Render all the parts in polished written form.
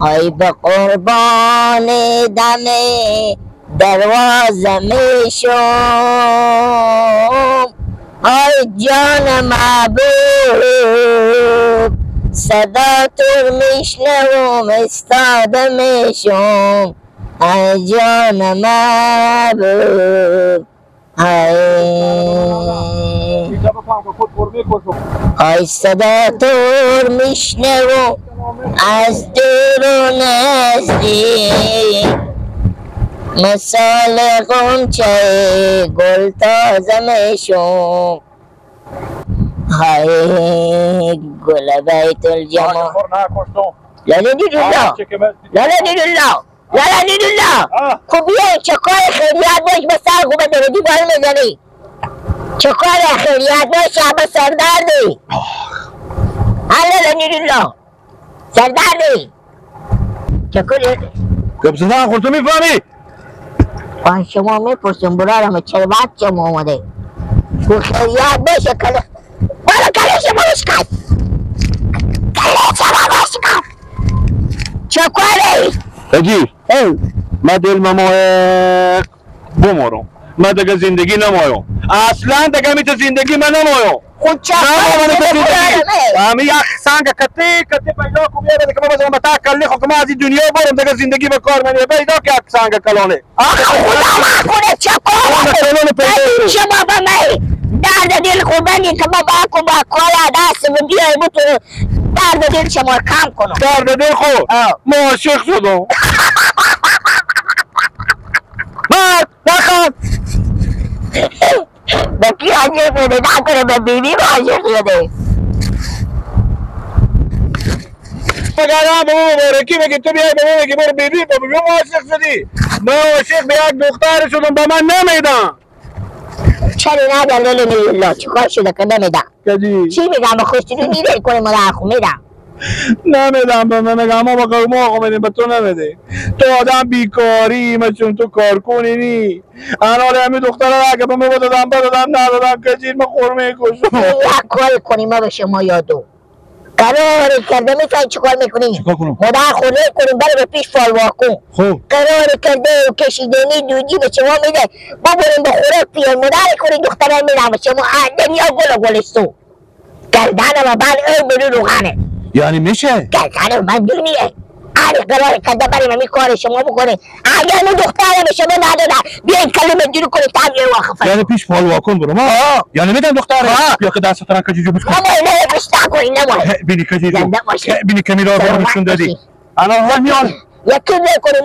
ای به قربان دم دروازه میشم، ای جان محبوب صدا تو میشنوم استاده میشم، ای جان محبوب ای صدا تو میشنوم از دور و نزدیک، مثال غنچه گل تازه میشم. های گل بیت الجمال. لا لا لا لا لا لا لا لا. خب بیا چه کار خیریت باش به سر خوبه دردی بال میزنی. چه کار خیریت باش به سردردی. لا لا لا سردردی. چه کار گپ زدن خود تو میفهمی؟ آن شما میپرسیم برارم چرا بچه ما اومده. خب خیریت باشه کله بالا کله شما بشکن. کله شما بشکن. چه کاری؟ بگیر من دل ممایق بمارم، من دیگه زندگی نمایم، اصلا دیگه میت زندگی من نمایم. خود چه همین یک سنگ کتی کتی پیدا کن بیاره دیگه، ما بزنم به تا کلی خو که من از این دنیا برم دیگه زندگی به کار من پیدا که یک سنگ کلانه. آخه خدا نکنه چه کار شما به من درد دل خوبنی که ما با با کالا دست بیای بتونه درد دل شما کم کنم. درد دل خود ما عاشق شدم. مرد نخند. به کی عاشق شده؟ نکنه به بیبی عاشق شده. مگرم به مبارکی بگی تو بیای به ما بگی برو بیبی با بیبی عاشق شدی. من عاشق به یک دختر شدم به من نمیدم. چرا ندن لیلی الله چیکار شده که نمیدم؟ چی میگم خوشتونی نیده کنیم مادر خو میدم. نمیدم به من میگم ما با ما آقا میدیم به تو نمیده. تو آدم بیکاری چون تو کارکنی نی. انار همین دختره را اگه به ما بدادم بدادم ندادم کجیر من خورمه کشم. یک کاری کنیم ما به شما یادو قرار کرده میفهمی چیکار میکنی؟ چیکار کنم؟ مادر خونه کنیم بره به پیش فالواکن. خب قرار کرده و کشیدنی دودی به شما میده ببریم به خوراک بیایم مادر کنیم دختره میدم به شما دنیا گل و گلستون گردن و بعد ای برو روغنه. یعنی میشه؟ گردن من دونیه آره قرار کرده بریم همین کار شما بکنه. اگر اون دختره به شما ندادن بیاین کلمه دیرو کنیم تا بیاین واقفه. یعنی پیش فالواکن برو ما؟ یعنی میدم دختره؟ بیا که دست ترن کجیجو بسکن. نه نه پیش نکنی نمای بینی کجیجو بینی که میرا رو نشون دادی الان هم میان یکی بکنیم.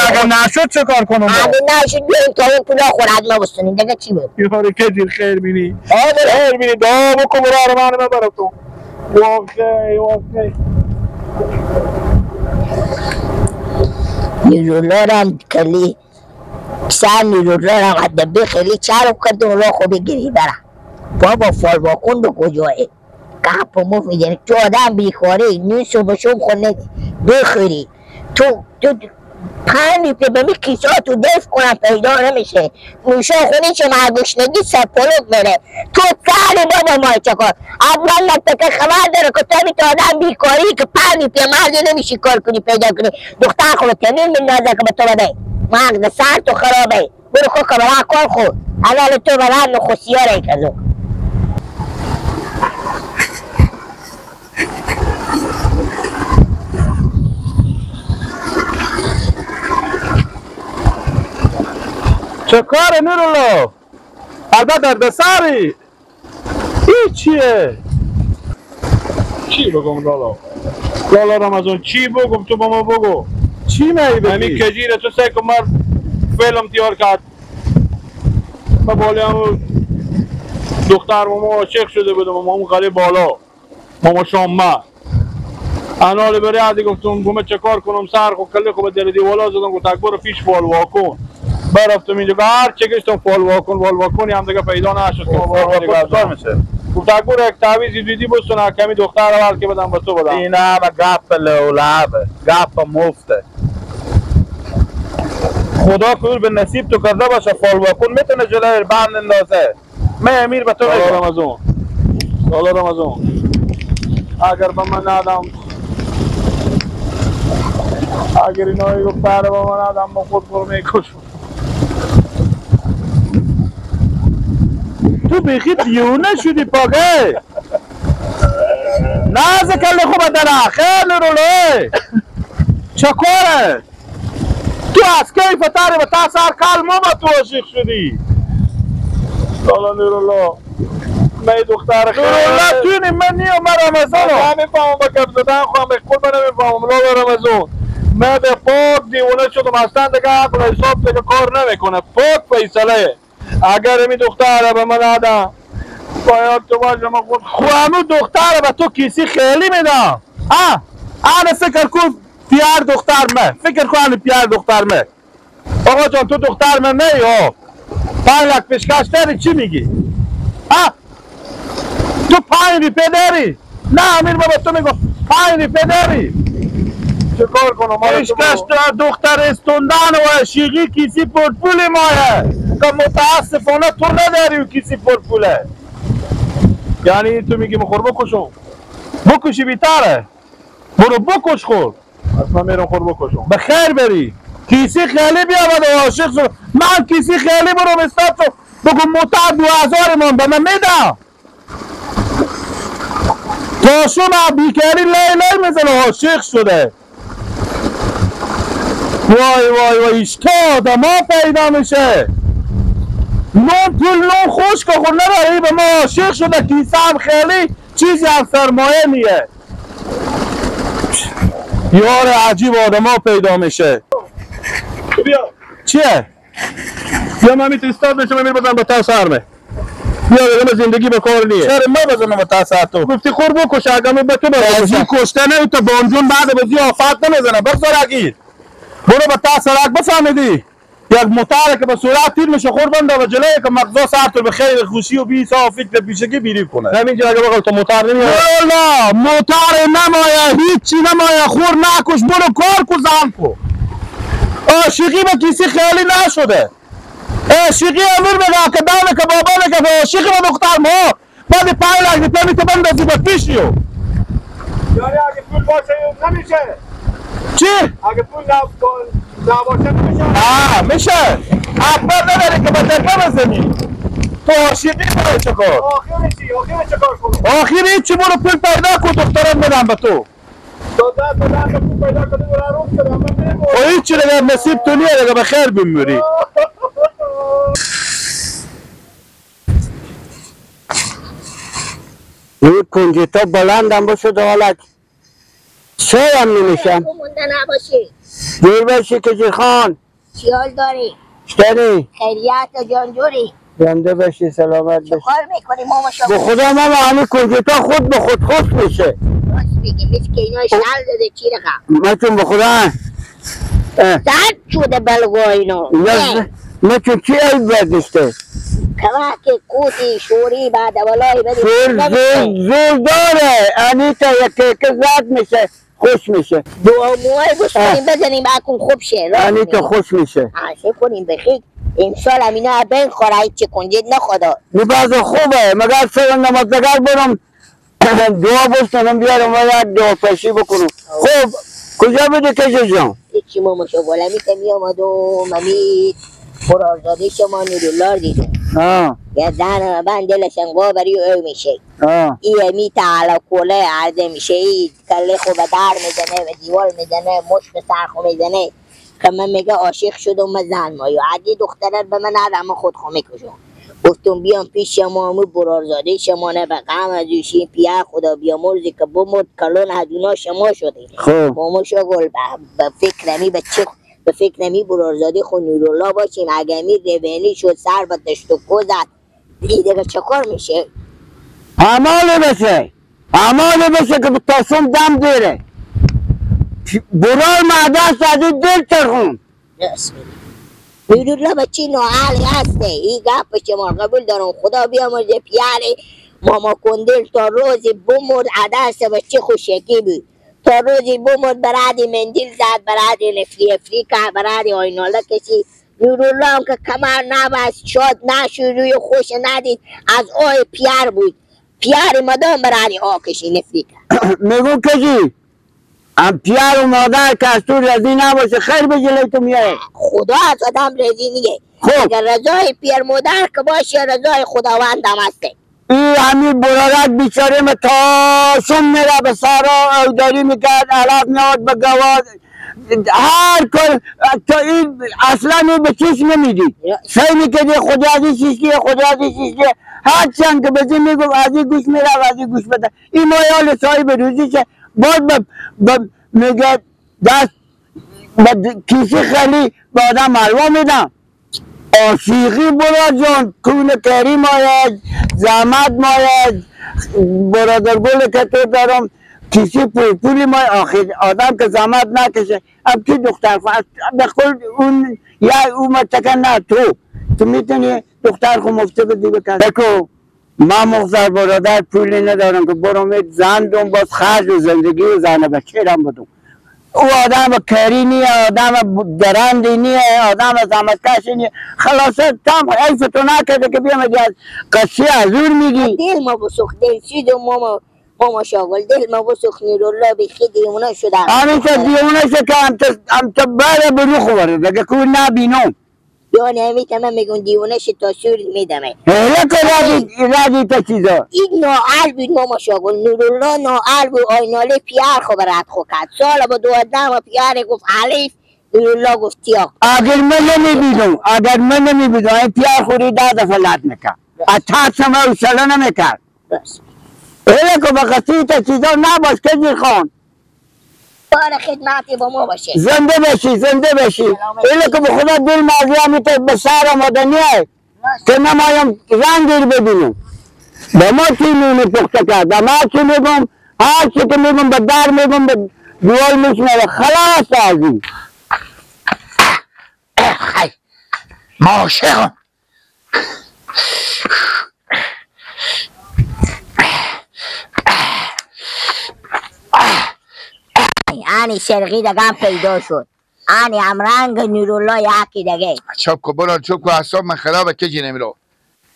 اگر نشد چه کار کنم؟ اگر نشد بیاین تا این پولا خورد ما بستونیم دیگه چی بود؟ یاره کجیر خیر بینی خیر بینی دعا بکن برو من ببرم تو واقعی واقعی. نیرولارم کلی سر نیرولارم عدبه خیلی چرب کردم را خوبی گیری برم بابا فالواکن به کجاه گپ و مف میزنی تو آدم بیکاری نون صبح شب خونه بخوری تو 5 روپیه به می کیسه تو دف کنم پیدا نمیشه نوشا خونه چه مرگوشنگی سرپلوک میره تو سر بابا مای چکار اول نتکه خبر داره که تو تو آدم بیکاری که 5 روپیه مرد نمیشی کار کنی پیدا کنی دختر خود تنین میندازه که به تو بده مغز سر تو خرابه برو خود که برای کار خود اول تو برای نخوسیاره کزو. چه کاره نورالله؟ البته درد سری این چیه؟ چی بگم لالا؟ لالا رمضان چی بگم تو با ما بگو؟ چی می بگی؟ همین کجیره تو سه کمر فیلم تیار کرد ما بالا هم دختر ماما عاشق شده بودم ماما اون قلی بالا ماما شامه انال بری عادی گفتم گمه چه کار کنم سر خو کلی خو به در دیوالا زدم گفت اکبر پیش فال واکن برفتم اینجا هر چه گشتم فال واکن فال واکن هم دیگه پیدا نشد که فال واکن چطور میشه؟ گفت اکبر یک تعویذی دیدی بستون کمی دختر اول که بدم به تو بدم این همه گپ لولبه گپ مفته خدا کور به نصیب تو کرده باشه فال واکن میتونه جلوی بند اندازه من امیر به تو میگم رمضان سال رمضان اگر به من ندم اگر اینا گفت بره با من آدم با خود برو میکشم. تو بیخی دیونه شدی پاگه. نه کله خوب داره خیلی روله چکاره تو از کیف تاری به تا سر کال ما با تو عاشق شدی. لالا نورالله من دختر خیلی نورالله توی من نیم من رمضانم من نمیفهمم با گپ زدن خواهم خود من نمیفهمم. لالا رمضان من به پاک دیوانه شدم اصلا دیگه عقل حساب دیگه کار نمیکنه. پاک فیصله اگر می دختر به من آدم باید تو باشه من خود خو همون دختر به تو کیسی خیلی میدم. آن فکر کن پیار دختر من فکر کن پیار دختر من. آقا جان تو دختر من نه ها 5 لک پیشکش داری چی میگی؟ تو 5 روپیه داری؟ نه امیر بابا تو میگم 5 روپیه داری چه کار کنم؟ پیشکش دختر استوندن و عشیقی کیسی پرپول مایه که متاسفانه تو نداری و کیسی پرپوله. یعنی تو میگی مخور بکشم؟ بکشی بیتره برو بکش خور. اصلا میرم خور بکشم به خیر بری. کیسی خیلی بیا و عاشق شو. من کیسی خیلی برو استاد شو بگو موتر 2000 من به من میدم تا شما بیکاری لی لی میزنه عاشق شده. وای وای وای ایشتا آدم ها پیدا میشه نون پول نون خشک خود نبره به ما عاشق شده. کیسه هم خیلی چیزی هم سرمایه نیه. یار عجیب آدم ها پیدا میشه. بیا چیه؟ بیا من میتونی استاد بشم من بزنم با تا سرمه. بیا بگم زندگی به کار نیه. چرا ما بزنم با تا سر تو؟ گفتی خور بکش اگه به تو بازی کشته نه تو بانجون بعد بازی آفت نمیزنه. بگذار اگیر برو با تا سرک بفهمیدی یک موتاره که به صورت تیر میشه خور بنده و جلوی که مغزا سر تو به خیر خوشی و بی فکر پیشگی بیری کنه. همینجا اگه بقول تو موتار نمیاد. نه موتار نمایه هیچی نمایه. خور نکش برو کار کو زن کو. عاشقی به کسی خیلی نشده. عاشقی امیر میگه که دانه که بابا میگه که عاشقی به دختر ما بعد 5 لک روپیه میته بندازی به پیشیو. یعنی اگه پول باشه نمیشه. چی؟ اگه پول نباشه نمیشه. آه میشه. اکبر نداری که به دقیقه بزنی. تو عاشقی برای چه کار؟ آخر چی؟ آخر چه کار کنم؟ آخر هیچی برو پول پیدا کن دخترم بدم به تو. تا ده پول پیدا کنی برو عروس کنم من میمونم. و هیچی دیگه نصیب تو نیه دیگه به خیر بمیری. این کنجتا بلندم باشه حالت سه هم نمیشم. جور باشی کجی خان. چی حال داری؟ چطوری؟ خیریت جان جوری؟ زنده باشی سلامت باشی. کار میکنی ماما شما؟ به خدا ماما همین کنجتا خود به خود خوش میشه. راست میگی مثل که اینا شل داده چی رقم؟ من چون به خدا زد شده بلگو اینو. من چون چی عیب برداشته؟ کما که کوتی شوری بعد ولای بدی زور داره انیتا یک که زد میشه خوش میشه. دعا موهای بوش کنیم بزنیم اکن خوب شه. انیتا خوش میشه. آشه کنیم بخیر امسال هم اینا بین خوره هیچ کنجد نخودا. بعض خوبه مگر سر نمازگر برم دعا بشنم بیارم و یک دعا پشی بکنم. خوب کجا بودی کجا جان؟ هیچی ماما شو غلامی می آمد و ممی برارزاده شما نورالله دیدم. یه زن من دلش انگاه بری او میشه. ای می تعالی کوله عرضه میشه ای کله خو به در میزنه به دیوار میزنه مش به سر خو میزنه که من میگه عاشق شدم من زن مایو اگه دختره به من ندم خود خو میکشم. گفتم بیام پیش شما امو برارزاده شما نه به غم از اوشین پیه خدا بیامرزی که بمرد کلون از اونا شما شده. ماما شگل به فکر به چه به فکر نمی برارزاده خود نورالله باشیم اگه می روینی شد سر به دشت و کو زد دیگه چه کار میشه؟ هماله بشه هماله بشه که تاسم دم دیره برار معدست از این دل ترخون. نورالله بچه ناعلی هسته این گپ شما قبول دارم خدا بیامرزه پیاره ماما کندل تا روزی بمرد عدست بچه خوشکی بود تا روزی بمرد برادی مندیل زد برادی نفری افری که برادی آیناله کسی نورالله هم که کمر نبست شاد نشد روی خوش ندید از آی پیر بود پیر مدام برادی آ کشی نفری که میگو کجی هم پیار و مادر که از تو رضی نباشه خیر به جلوی تو میایه. خدا از آدم رضی نیه. خب اگر رضای پیر مادر که باشه رضای خداوند هم هسته. این همین برارک بیچاره ما تا سم میره به سارا اوداری میکرد، علف میاد به گواد هر کار تا این اصلا این به چیز نمیدید. سعی میکردی خدا از این چیز خدا از این چیز هر چند که بزی میگفت از این گوش میره از این گوش بده. این مایال صاحب روزی که باز میگه دست به کیسی خیلی به آدم حلوا میدم. عاشقی برادر جان کون کری ماید زحمت ماید برادر گل که تو دارم کیسی پولی ماید. آخر آدم که زحمت نکشه اب کی دختر به قول اون یا اون متکن نه تو میتونی دختر خو مفته بدی بکن. بکو من مخزر برادر پولی ندارم که برم زن دوم باز خرج و زندگی و زن بچه رم بدم. او آدم کری نیه، آدم درندی نیه، آدم زحمتکشی نیه. خلاصه تام حیف تو نکرده که بیام از قصه از اون میگی. دل ما بسوخ دل چیز ماما ماما شاغل دل ما بسوخ نورالله بیخی دیوانه شده. همین که دیوانه شده که هم تا بره برو خوبره دیگه که نبینم. یعنی همین تمام میگن دیوانه شد تا سور میدمه. هله که ردی تا چیزا. این ناعل بود ماما شاغل نورالله ناعل بود آیناله پیار خو برات خو کرد. سال با دو آدم پیار گفت الف نورالله گفت تیاق. اگر من نمیبینم اگر من نمیبینم این پیار خوری ده دفعه لط میکرد. اتاسم حوصله نمیکرد. هله که به قصی تا چیزا نباش کجی خان. بار خدمتی با ما باشه. زنده بشی زنده بشی. اینه که به خدا دل مازی همی تا به سر آماده نیه که نمایم رنگی ببینم. به ما چی نونه پخته کرد، به ما چی میگم، هر چی که میگم به در میگم به دیوال میشنوه. خلاص از این. ما عاشقم. آنی شرقی دگم پیدا شد. آنی هم رنگ نورالله یکی دیگه. چوب کو برو چوب کو اعصاب من خرابه کجی نمیرو.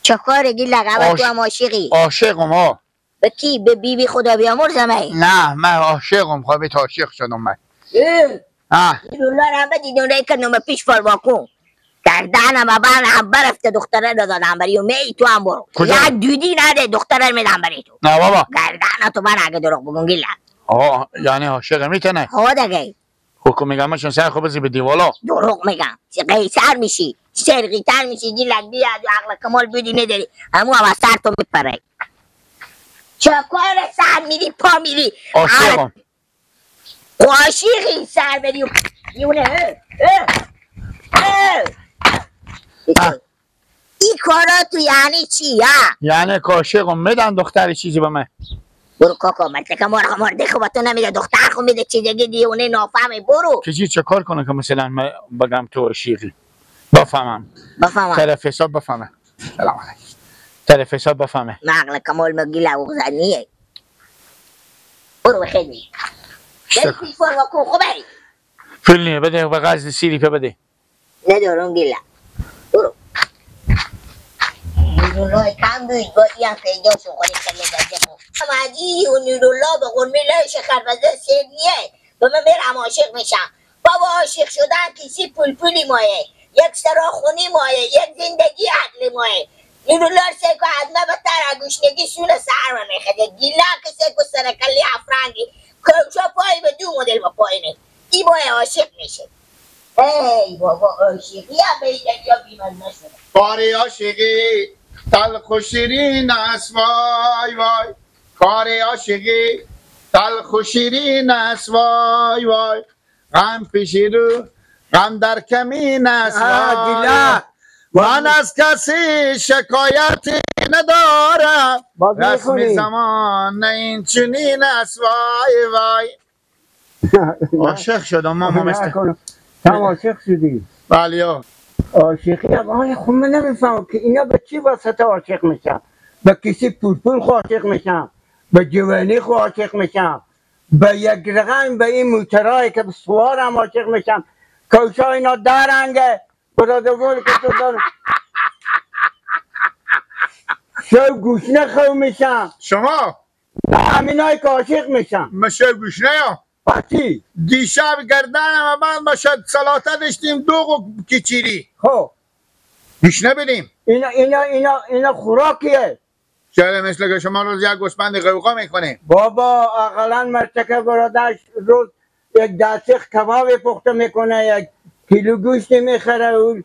چه کاری گیلک اول تو هم عاشقی؟ عاشقم ها. به کی؟ به بی بی خدا بیامرزمه؟ نه من عاشقم خب عاشق شدم من. نورالله رو هم بدید اون کنم به پیش فال باکن. گردنم ابان هم برفته دختره رو دادم بری و می تو هم برو. یک دودی نده دختره میدم بری تو. نه بابا. گردن تو من اگه دروغ بگم گیلک. آه یعنی عاشق میتونه؟ ها دیگه. حکم میگم من سر خو بزی به دیوالا. دروغ میگم. قیصر میشی، شرقی تر میشی، گیلک بیا از عقل کمال بودی نداری. همو هم از سر تو میپره. چه کار سر میری پا میری. عاشقم. عاشقی سر بری. دیونه. این کارا تو یعنی چی ها؟ یعنی که عاشقم میدن دختر چیزی به من. برو کاکا مرتکه مرغ مرده خو به تو نمیده دختر خو میده چیزگی دیونه نافهمه برو. که چه کار کنه که مثلا من بگم تو عاشقی بفهمم بفهمم طرف حساب بفهمه. سلام علیکم. طرف حساب بفهمه. عقل کمال مگی لوغزنیه. برو بخیلی دل پیش فرما کن خوبه پول نیه بده به غزل سیری پی بده. ندارم گیلا برو. نورالله کم بود با این پیدا شد خودی خیلی دسته خود مجیدی و نورالله به قرمه لایش خربزه سر نیه به من میرم عاشق میشم. بابا عاشق شدن کسی پول پولی مایه، یک سراخونی مایه، یک زندگی عدلی مایه. نورالله سیکو از من بتر گوشنگی سون سر من میخده گیلا که سیکو سرکلی افرنگی کوچا پای به دو مدل با پایینه ای مایه عاشق میشه. ای بابا عاشقی هم به این بیمز نشده. باری عاشقی تلخ و شیرین است وای وای. کار عاشقی تلخ و شیرین است وای وای. غم پیش رو غم در کمین است وای. من از کسی شکایتی ندارم رسم زمان این چنین است وای وای. عاشق شدم ماما مثل تو عاشق شدی؟ بله عاشقی آقای خب من نمیفهمم که اینا به چی واسطه عاشق میشن. به کسی پول خو عاشق میشن، به جوانی خو عاشق میشن، به یک رقم به این موترهایی که به سوار هم عاشق میشن. کوشا اینا درنگه برادر که تو دارم شب گوشنه خو میشن. شما؟ همینایی که عاشق میشن. من شب گوشنه یا؟ پاکی دیشب گردنم من باشد سلاطه داشتیم دوغ و کچیری. خب گوش نبینیم اینا اینا اینا اینا خوراکیه. چرا مثل که شما روز یک گوسفند قوقا میکنیم؟ بابا اقلا مرتکه برادرش روز یک دستیخ کباب پخته میکنه، یک کیلو گوشت میخره و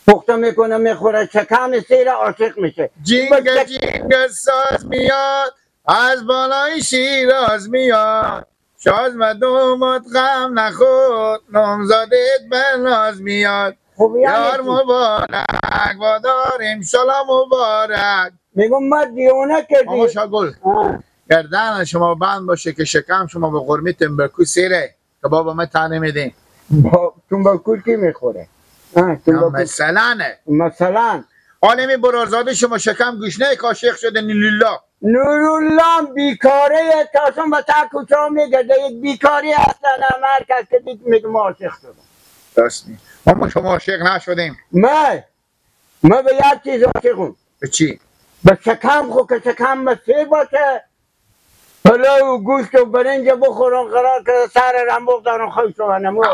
پخته میکنه میخوره، شکم سیر عاشق میشه. جینگ جینگ ساز میاد از بالای شیراز میاد، شاز مدومت غم نخور نامزادت به ناز میاد. خب یار مبارک وادار امشالا مبارک. میگم ما دیوانه کردی. ماما شاگل گردن شما بند باشه که شکم شما به قرمی تنباکو سیره که بابا ما تنه میدیم. تنباکو کی میخوره؟ مثلا مثلا عالمی برارزاده شما شکم گوشنه که عاشق شده نورالله. نورالله بیکاره تاسم به تا کوچه میگرده، یک بیکاری اصلا هر کس که دید میگه ما عاشق شدم. راست می ما شما عاشق نشدیم. من به یک چیز عاشقم. به چی؟ به شکم. خو که شکم سیر باشه پلو و گوشت و برنج بخورم قرار که سر رنبوق دارم خوش شو نمو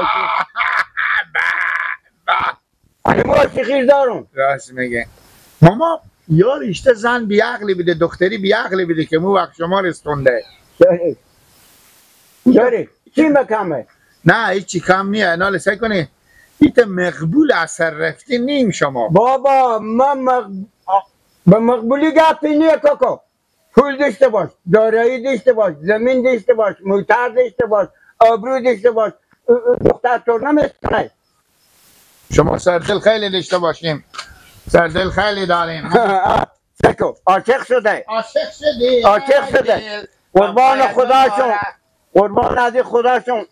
عاشقی دارم. راست میگه ماما. یار ایشته زن بیعقلی بده، دختری بیعقلی بده که مو وقت شما رستونده. داری چی مکمه؟ نه هیچی کم نیه. ناله سعی کنی ایت مقبول اثر رفتی نیم شما. بابا من به مقبولی گپی نیه کاکا. پول داشته باش، دارایی داشته باش، زمین داشته باش، موتر داشته باش، آبرو داشته باش، دختر تو نمیستونه. شما سردل خیلی داشته باشیم، سردل خیلی داریم. سکو عاشق شده، عاشق شده، عاشق شده. قربان خداشون، قربان از خداشون.